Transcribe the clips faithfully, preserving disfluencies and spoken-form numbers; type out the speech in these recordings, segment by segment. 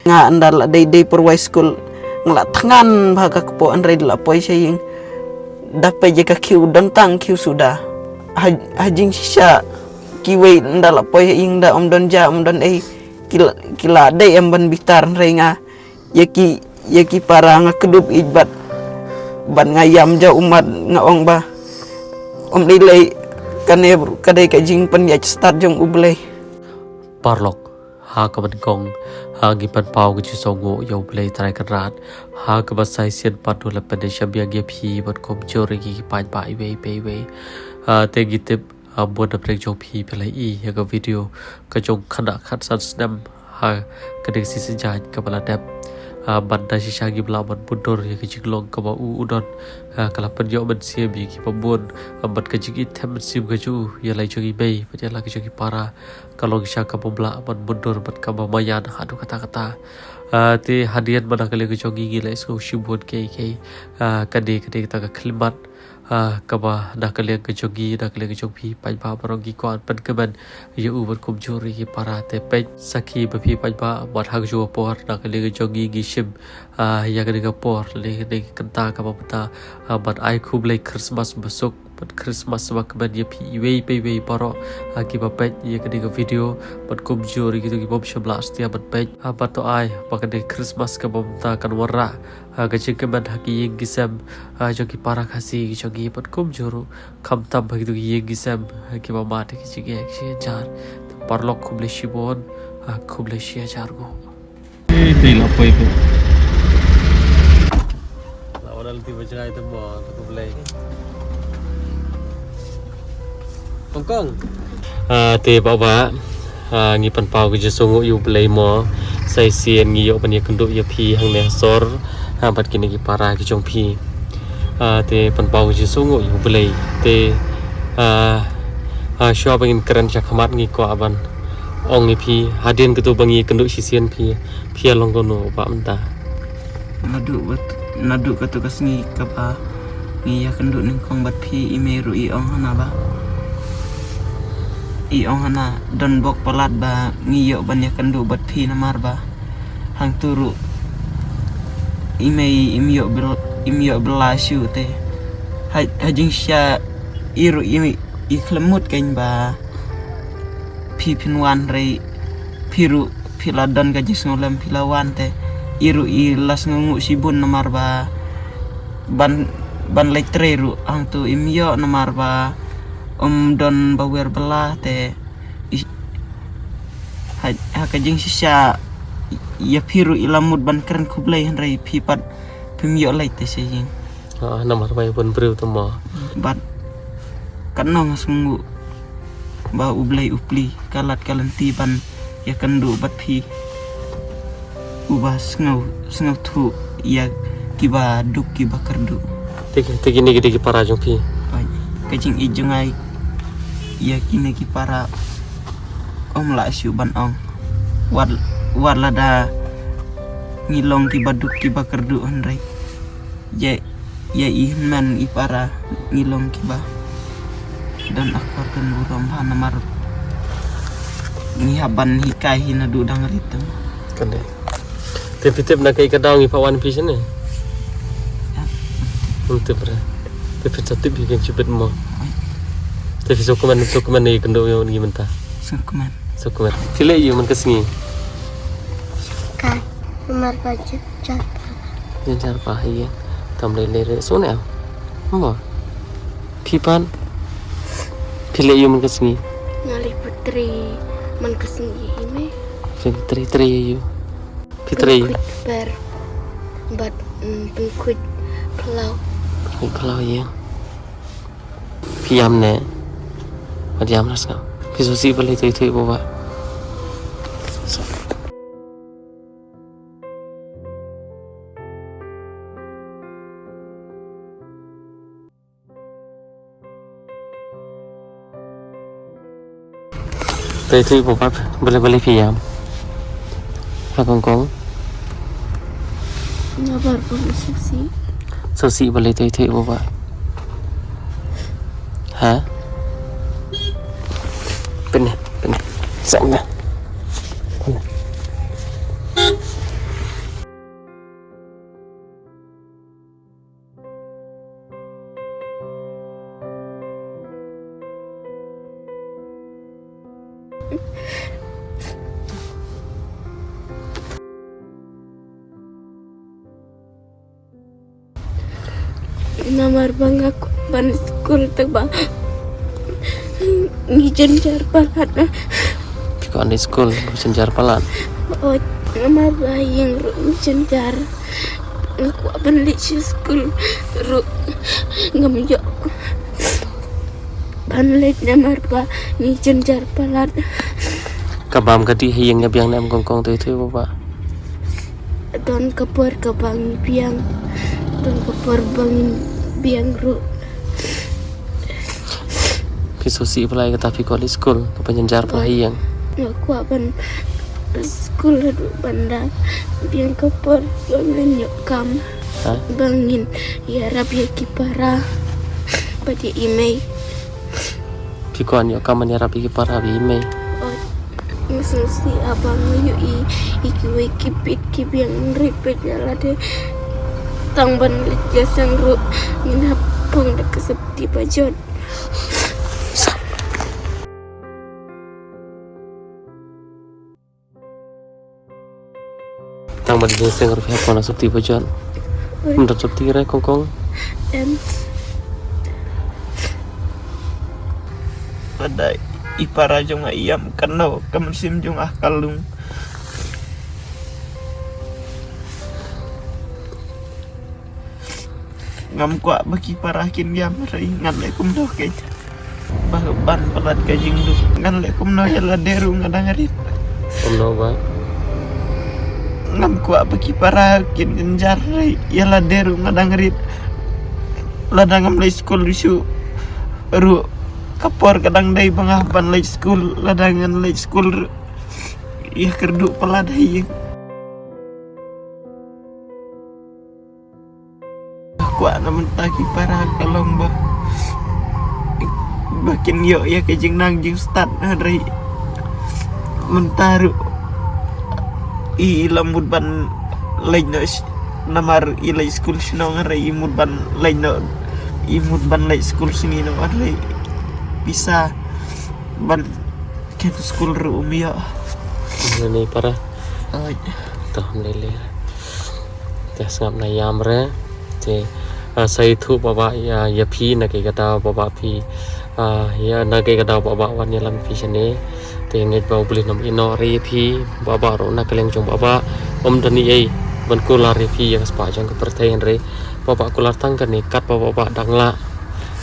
Nga ynda la dei dei pyrwai skul nga la thngan bha ka kpoh, hynrei da la poi sha ïing da peit ïa ka khiew don tang khiew suda. Ha, ha jingshisha kiwei ynda la poi ha ïing da ym don ja ym don ei, ki la, ki la dei em ban bitar, hynrei nga ïa ki, ïa ki para nga kdup ïeit bad, bad nga ïam ja ummat, nga ong ba ym dei lei, kane ka dei ka jingpynïaid stad jong U Blei. Paralok, ha kaba nyngkong, ha, ngi pynpaw ka jingsngewnguh ïa U Blei Trai Kynrad ha kaba sa shisien pat u la pynïashim ïa ngi, ïa phi bad kumjuh ruh ïa ki paidbah iwei pa iwei. Ha, te ngi tip, ha, bun na pdeng jong phi phi la ïohi ïa ka video ka jong khynnah khatsan snem ha kane ka season jaiñ kaba la dep. Ha, bad na shisha ngim lah ban byndur ïa ka jinglong kaba u u don. Ha, ka la pynïoh mynsiem ïa kiba bun, ha, bad ka jingïeit them mynsiem ka jong u ïa la jong i mei bad ïa la ka jong i para ka long shisha kaba ym lah ban byndur bad kaba maïan haduh katta katta. Ah, te hadien ba na ka liang ka jong ngi ngi la ïohsngew shibun kiei kiei, ah, kane, kane kata ka khyllipmat, ah, kaba na ka liang ka jong ngi, na ka liang ka jong phi paidbah baroh ngi kwah pynkmen ïa u bad kumjuh ruh ïa ki para. Te peit sakhi ba phi paidbah, bad ha kajuh ka por na ka liang ka jong ngi ngi shim, ah, ïa kane ka por, kane, kane ka kynta kaba mynta, ah, ban ai khublei Christmas basuk bad Christmas ba kmen ïa phi iwei pa iwei baroh, ha, kiba peit ïa kane ka video, bad kumjuh ruh kito ki bym shym la satia ban peit, ha, bad to ai ba kane Christmas kaba mynta kan wanrah, ha, ka jingkmen ha ki ïing ki sem, ha, jong ki para Khasi ki jong ngi bad kumjuh ruh khamtam ha kito ki ïing ki sem, ha, kiba mad ha ki jingeh ki jingeh jar. Te paralok khublei shibun, ha, khublei shi hajar nguh. Ei, te la poi phi. La wan lynti ba jngai te mo, te U Blei. Kong kong. Ah, te Bah Bah, ah, ngi pynpaw ka jingsngewnguh ïa U Blei mo. Sa shisien ngi ïoh ban ïakynduh ïa phi hangne ha sor, ha, bad kine ki para ki jong phi. Ah, te pynpaw ka jingsngewnguh ïa U Blei. Te, ah, ah, shuwa ba ngin kren shakhmat ngi kwah ban ong ïa phi, hadien katu ba ngi ïakynduh shisien phi, phi ïa long kumno Bah mynta? Naduh wat, naduh katu ka sngi kaba ngi ïakynduh nyngkong bad phi, i mei ruh i ong hana ba, i ong hana don bok palat ba ngi ïoh ban ïakynduh bad phi namar ba hangtu ruh i mei im ïoh byl-, im ïoh bylla shuh te. Ha, ha jingshisha i ruh i, i khlem mut keiñ ba phi phin wan, hynrei phi ruh phi la don ka jingsngewlem phi la wan te. I ruh i la sngewnguh shibun namar ba ban, ban leit trei ruh hangtu im ïoh namar ba ym don ba wer bylla te. I, ha, ha ka jingshisha ïa phi ruh i la mut ban kren khublei, hynrei phi pat phim ïoh leit te sha ïing. Ah, namar ba ïa bun briew te mo. Bad katno nga sngewnguh ba U Blei u plie ka lad ka lynti ban ïakynduh bad phi, uba sngew, sngewthuh ïa kiba duk kiba kyrduh. Te ki, te kine ki dei ki para jong phi? Oi, ka jingïeit jong nga ïa kine ki para ym lah shuh ban ong. Wat, wat lada ngi long kiba duk kiba kyrduh, hynrei ïa, ïa i hynmen i para ngi long kiba don akor don burom bha namar ngi hap ban hikai hi naduh dang rit. Kane. Te phi tip na kaei ka daw ngi phah wan phi shane? Ym tip re. Te phi sa tip hi kan shibit mo. Te phi sngewkmen, sngewkmen ïakynduh ïa ngi mynta? Sngewkmen. Sngewkmen. Phi leh aïu man ka sngi? Ka, namar ba jip jar pa. Jip jar pa hi. Tam lei lei re. So ne am? Mo. Phi pat? Phi leh aïu man ka sngi? Nga leh putri man ka sngi i mei. Phi putri, tri aïu? Phi trei? Pynkhuid per bad, mm, pynkhuid khlaw. Pynkhuid khlaw ïa. Phi ïam ne? Bad ïam na sngap. Phi sngewsih balei, tui tui baba. Tui tui baba, balei balei phi ïam? Ha kong kong. Nga bar pun sngewsih. Sngewsih balei tui tui baba? Ha? Pynne, pynne. Sam na. Pynne. Namar ba nga kwah ban skul te ba ngi jynjar palat. Phi kwah ban leit skul, ba jynjar palat. Oh, namar ba ïing ruh ngi jynjar. Nga kwah ban leit sha skul ruh ngam ïoh ban leit namar ba ngi jynjar palat. Ka bam ka dih ha ïing, nga biang ne em kong kong, te te baba. Don ka por kaba ngi biang, don ka por ba ngim biang ruh. Phi sngewsih balei kata phi kwah leit skul, kaba jynjar palat ha ïing? Nga kwah ban skul haduh ban da biang ka por ba ngin ïoh kam. Ha? Ba ngin ïarap ïa ki para bad ïa i mei. Phi kwah ban ïoh kam ban ïarap ïa ki para bad i mei? Oh, nga sngewsih haba nga ïohi ïa kiwei ki pit ki biang, hynrei peit ïa lade, tang ban leit ïaseng ruh ngin hap phong da ka sopti ba jot. Tang ban ïaseng ruh phi hap phong da ka sopti ba jot. Ym don sopti re kong kong? Em. Ba da i para jong nga i ïam kano ka mynsiem jong nga ka lung. Ngam kwah ba ki para kin ïam, hynrei ngan leh kumno kein? Ba ban palat ka jingduk, ngan leh kumno, ïa lade ruh nga dang rit. Kumno ba? Ngam kwah ba ki para kin jynjar, hynrei ïa lade ruh nga dang rit. Lada ngam leit skul shuh ruh, ka por ka dang dei ba nga ban leit skul. Lada ngan leit skul ruh, ïa kyrduh palat ha ïing. Kwah na mynta ki para ka long ba, ba kin ïoh ïa ka jingnang jingstad, hynrei mynta ruh i, i la mut ban leit noh sh-, namar i leit skul shnong, hynrei i mut ban leit noh, i mut ban leit skul sngi noh, hynrei pisa ban khet skul ruh um ïoh. Nani para? Oi. Toh, ym lei lei. Te sngap na ïam re. Te, ah, sa ïathuh Baba ïa, ïa phi na kaei ka daw Baba phi, ah, ïa na kaei ka daw Baba wan ïalam phi shane. Te ngeit ba U Blei un ym ïehnoh re ïa phi, Baba ruh na ka liang jong Baba ym don ei ei ban kular ïa phi ïa ka spah jong ka pyrthei, hynrei Baba kular tang kane kat ba Baba dang lah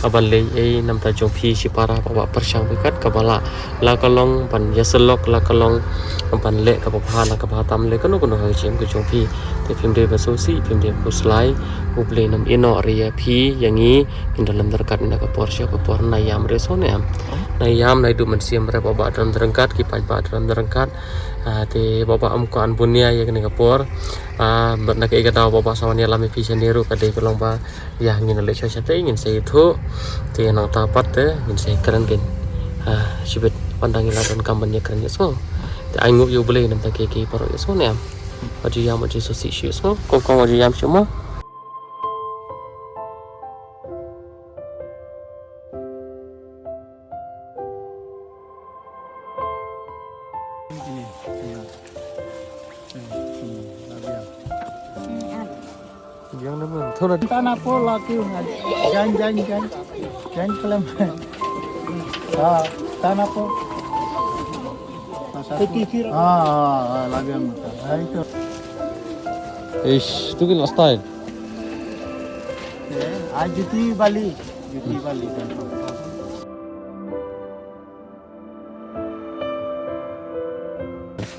ban leh ei ei na bynta jong phi shipara, Baba pyrshang bha kat kaba lah, la ka long ban ïasyllok, la ka long ban leh kaba bha, la kaba tam, leh kano kano ha ka jingim ka jong phi. Te phim dei ban sngewsih, phim dei ban khuslai, U Blei un ym ïehnoh re ïa phi ïa ngi. Ngin da lem ryngkat na ka por sha ka por. Na ïam re sngewbha, na ïam, na ïam, na ïa duh mynsiem re, Baba da lem ryngkat, ki paidbah da lem ryngkat. Ah, te Baba ym kwah ban bun ïa ïa kane ka por. Ah, na kaei ka daw Baba sa wan ïalam ïa phi shane ruh ka dei ka long ba ïa ngin leit sha shatei ngin sa ïathuh. Te nangta pat te ngin sa ïakren kein, ah, shibit, ynda ngi la donkam ban ïakren, ïa sngew. Te ai nguh ïa U Blei na bynta kiei kiei baroh, ïa sngew, ne em? Wat ju ïam, wat ju sngewsih shuh, ïa sngew. Kong kong, wat ju ïam shuh mo. Yang na man. Thona. Tana po la ki. Jan, jan, jan. Jan kelam. Ha, tana po. Ha, ha, ha, la biang. Ha, itu. Ish, tu ki la style. Eh, ah, juti Bali. Juti Bali.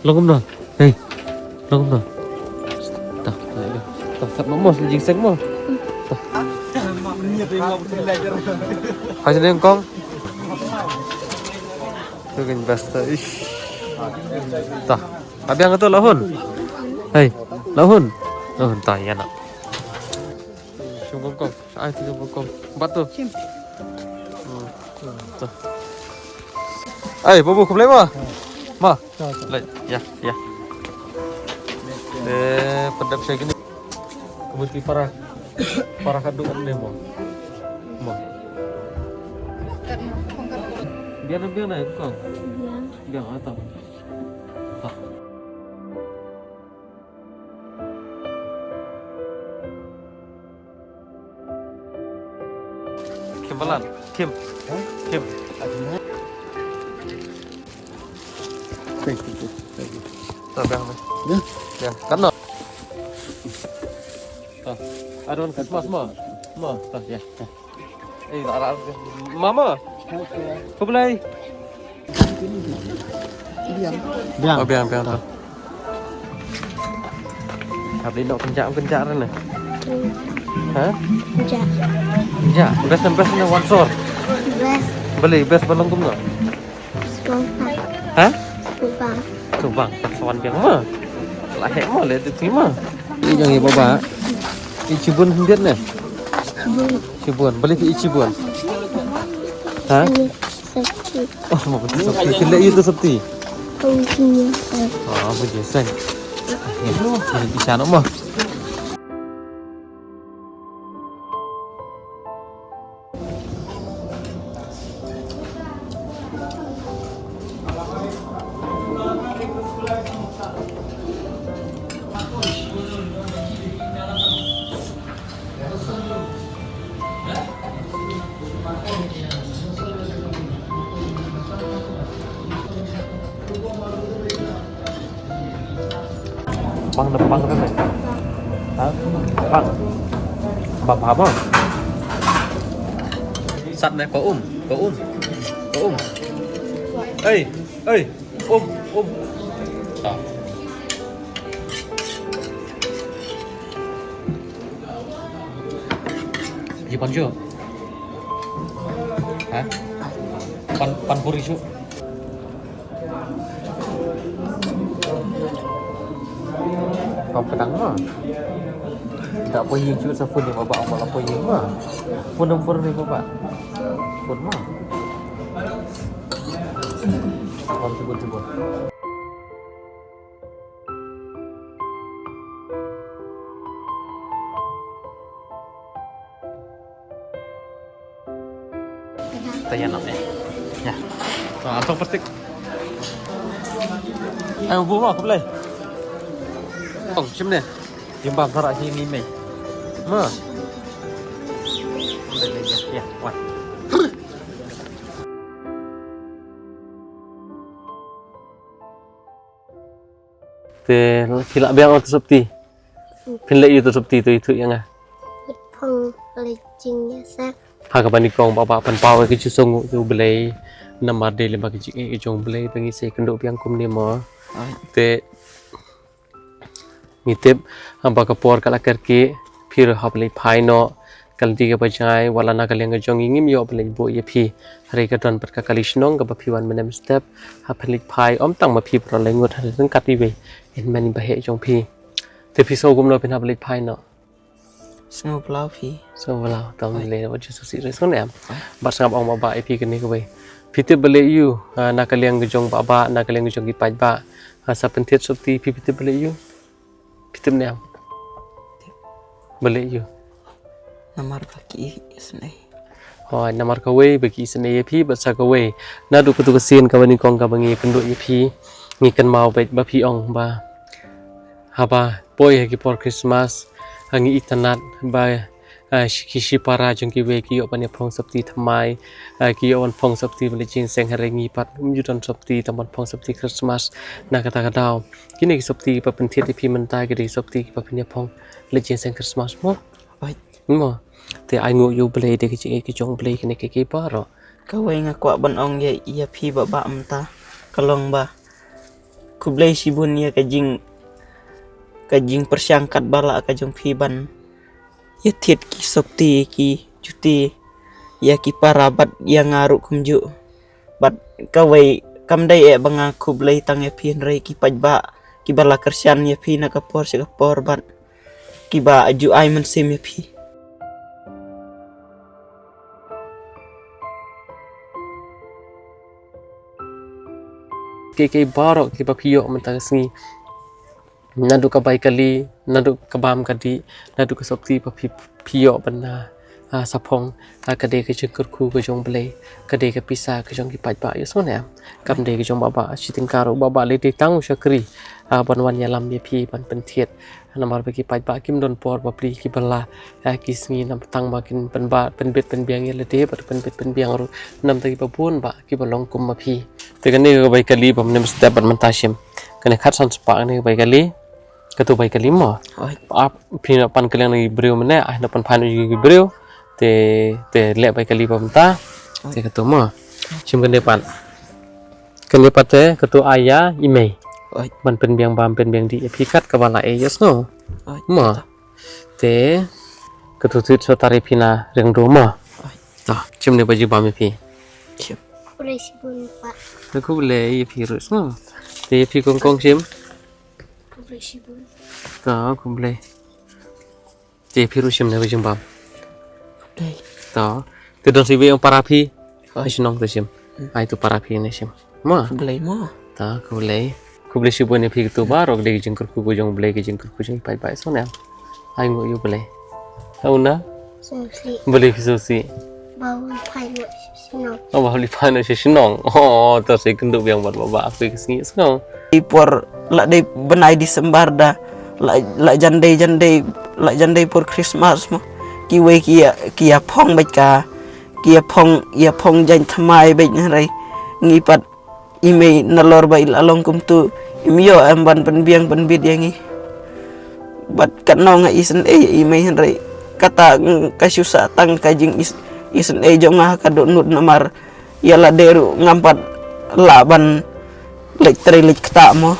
Long kumno? Hei. Long kumno? Tah, tah, tah, tah, mo, mo, jingseng mo. Tah. Hai, sini kong. Tu kan best, ish. Tah. Abiang tu lahun. Hei, lahun. Lahun, tah, ïa na. Shim kong kong. Ai, tu kong kong. Bat tu. Shim. Hmm. Tuh. Ai, Babu, khublei mo? Ma. Leit, ïa, ïa. Eh, pyndep sha kine. Ka mut ki para. Para ka duk ne mo. Mo. Biang, biang ne kong. Biang. Biang, ah, tah. Tah. Balan, Kim. Kim. Thank you. Thank you. Tah biang. Ya. Ya, kan no. Tah. Adon Christmas ma. Ma, tah ya. Eh, la ra. Mama. Khublei. Biang. Oh, biang, biang tah. Hap dei noh kynjah kynjah re ne. Ha? Ja. Kynjah. Best na best na wan sor. Best. Balei best ba long kumno? Skopang. Ha? Skopang. Skopang. Sa wan biang ma. La heh ma le tu ma. Ni jong i baba. I chibun hyndiat ne. Chibun. Balei i chibun. Ha? Ini sopti. Oh, ma sopti. Kile itu sopti. Kongkinya. Oh, apa je sen. Ya, ini bisa nama. Bang, bang, bang. Ha? Bang. Bang, bang, bang. Sat ne ko um, ko um. Ko um. Ei, ei. Um, um. Ah. Ji pan ju. Ha? Pan, pan puri ju. Pam kedang ma. Tak apa yang juga sa phone ni baba, apa apa yang ma. Phone nombor ni baba. Phone ma. Pam sebut sebut. Tayan nak eh. Ya. Ah, asal plastik. Ayo buah aku boleh. Tong, sini. Jembam sarak sini mei. Ma. Ya, wan. Te phi lah biang ot sopti. Phin leh ïa ot sopti to ïathuh ïa nga. Phong lei jing ya sa. Ha kaba nyngkong ba ba pynpaw ïa ka jingsngew ïa U Blei. Namar dei lyngba ka jingïeit ka jong U Blei ba ngi sa ïakynduh biang kumne mo. Te ngi tip ba ka por ka la kyrkieh, phi ruh hap leit phai noh. Ka lynti kaba jngai, wat la na ka liang ka jong ngi ngim ïoh ban leit buh ïa phi. Hynrei ka don pat ka kali shnong kaba phi wan mynne mynstep. Hap leit phai, ym tang ma phi baroh lai ngut, hynrei ryngkat iwei i hynmen i baheh jong phi. Te phi sngew kumno phin hap leit phai noh? Sngew blah phi. Sngew blah, tam lei wat ju sngewsih re sngew ne em. Bad sngap ong ba ba ïa phi kane kawei. Phi tip balei ïa u, ah, na ka liang ka jong ba ba, na ka liang ka jong ki paidbah. Ah, sa pynthied sopti phi, phi tip balei ïa u. Phi tip ne em. Balei ïa u. Namar ba ki isynei. Hooid, namar kawei ba ki isynei ïa phi bad sa kawei. Naduh katu ka sien kaba nyngkong kaba ngi ïakynduh ïa phi. Ngi kynmaw beit ba phi ong ba haba poi ha ki por Christmas, ha ngi itynnad ba, ah, shi-, ki shipara jong kiwei ki ïoh ban ïa phong sopti thymmai, ah, ki ïoh ban phong sopti ban leit jingïaseng, hynrei ngi pat ngim ju don sopti tang ban phong sopti Christmas. Na kata ka daw kine ki sopti kiba pynthied ïa phi mynta ki dei sopti kiba phin ïa phong leit jingïaseng Christmas mo. Mo. Te ai nguh ïa U Blei, dei ka jingïeit ka jong U Blei kine kiei kiei baroh. Kawei nga kwah ban ong ïa, ïa phi ba ba mynta ka long ba khublei shibun ïa ka jing, ka jingpyrshang katba lah ka jong phi ban ïa thied ki sopti ki juti ïa ki para bad ïa nga ruh kumjuh. Bad kawei kam dei eh ba nga khublei tang ïa phi hynrei ki paidbah kiba la kyrshan ïa phi na ka por sha ka por bad kiba ju ai mynsiem ïa phi. Kiei kiei baroh kiba phi ïoh mynta ka sngi. Naduh ka bai kali, naduh ka bam ka dih, naduh ka sopti ba phi, phi ïoh ban na. Ah, sa phong, ah, ka dei ka jingkyrkhu ka jong U Blei, ka dei ka pisa ka jong ki paidbah, ïohsngew ne em? Kam dei ka jong Bah Bah shi tyngka ruh, Bah Bah lei dei tang u shakri, ah, ban wan ïalam ïa phi ban pynthied. Namar ba ki paidbah kim don por ba plie ki ba la, ah, ki sngi namar tang ba kin pynbit pynbiang ïa lade bad pynbit pynbiang ruh namar ki ba bun bah ki ba long kum ma phi. Te kane ka bai kali ba mynne mynstep bad mynta shim. Kane khatsan spah kane ka bai kali. Katu bai kali mo. Oi. Ap phi na pan kaliang na ki briew mynne, ah na pan phan ki briew. Te, te leh bai kali ba mynta. Oi. Te katu mo. Shim kane pat. Kane pat te katu aya i mei. Oi. Ban pynbiang bam pynbiang dih ïa phi kat kaba la ei, ïohsngew. Oi. Mo. Te katu tut so tari phi na riang do mo. Oi. To, shim ne ba ju bam ïa phi. Shim. Khublei shibun, Pa. Te khublei ïa phi ruh, sngew. Te ïa phi kong kong shim. Khublei shibun. To, khublei. Te ïa phi ruh shim ne ba ju bam. Khublei. To. Te don sa iwei ong para phi. Oi. Shnong te shim. Hmm. Ai tu para phi ne shim. Mo. Khublei mo. To, khublei. Khublei shibun ïa phi katu baroh, ka dei ka jingkyrkhu ka jong U Blei, ka jingkyrkhu jong i paidbah, ïohsngew ne em? Ai nguh ïa U Blei. Hauna? Sngewsih. Balei phi sngewsih? Ba u phai noh sha shnong. Oh, ba u phai noh sha shnong. Oh, to sa ïakynduh biang bad Bah Bah ha kawei ka sngi, sngew. Ki por la dei bnai December da la, la jan dei, jan dei, la jan dei por Christmas mo. Kiwei ki ïa, ki ïa phong bad ka, ki ïa phong, ïa phong jaiñ thymmai bad, hynrei ngi pat i mei nalor ba i la long kumtu, im ïoh em ban pynbiang pynbit ïa ngi. Bad katno nga isynei ïa i mei, hynrei kata, mm, ka shu sah tang ka jing is-, isynei jong nga ha ka dohnud namar ïa lade ruh ngam pat lah ban leit trei leit ktah mo.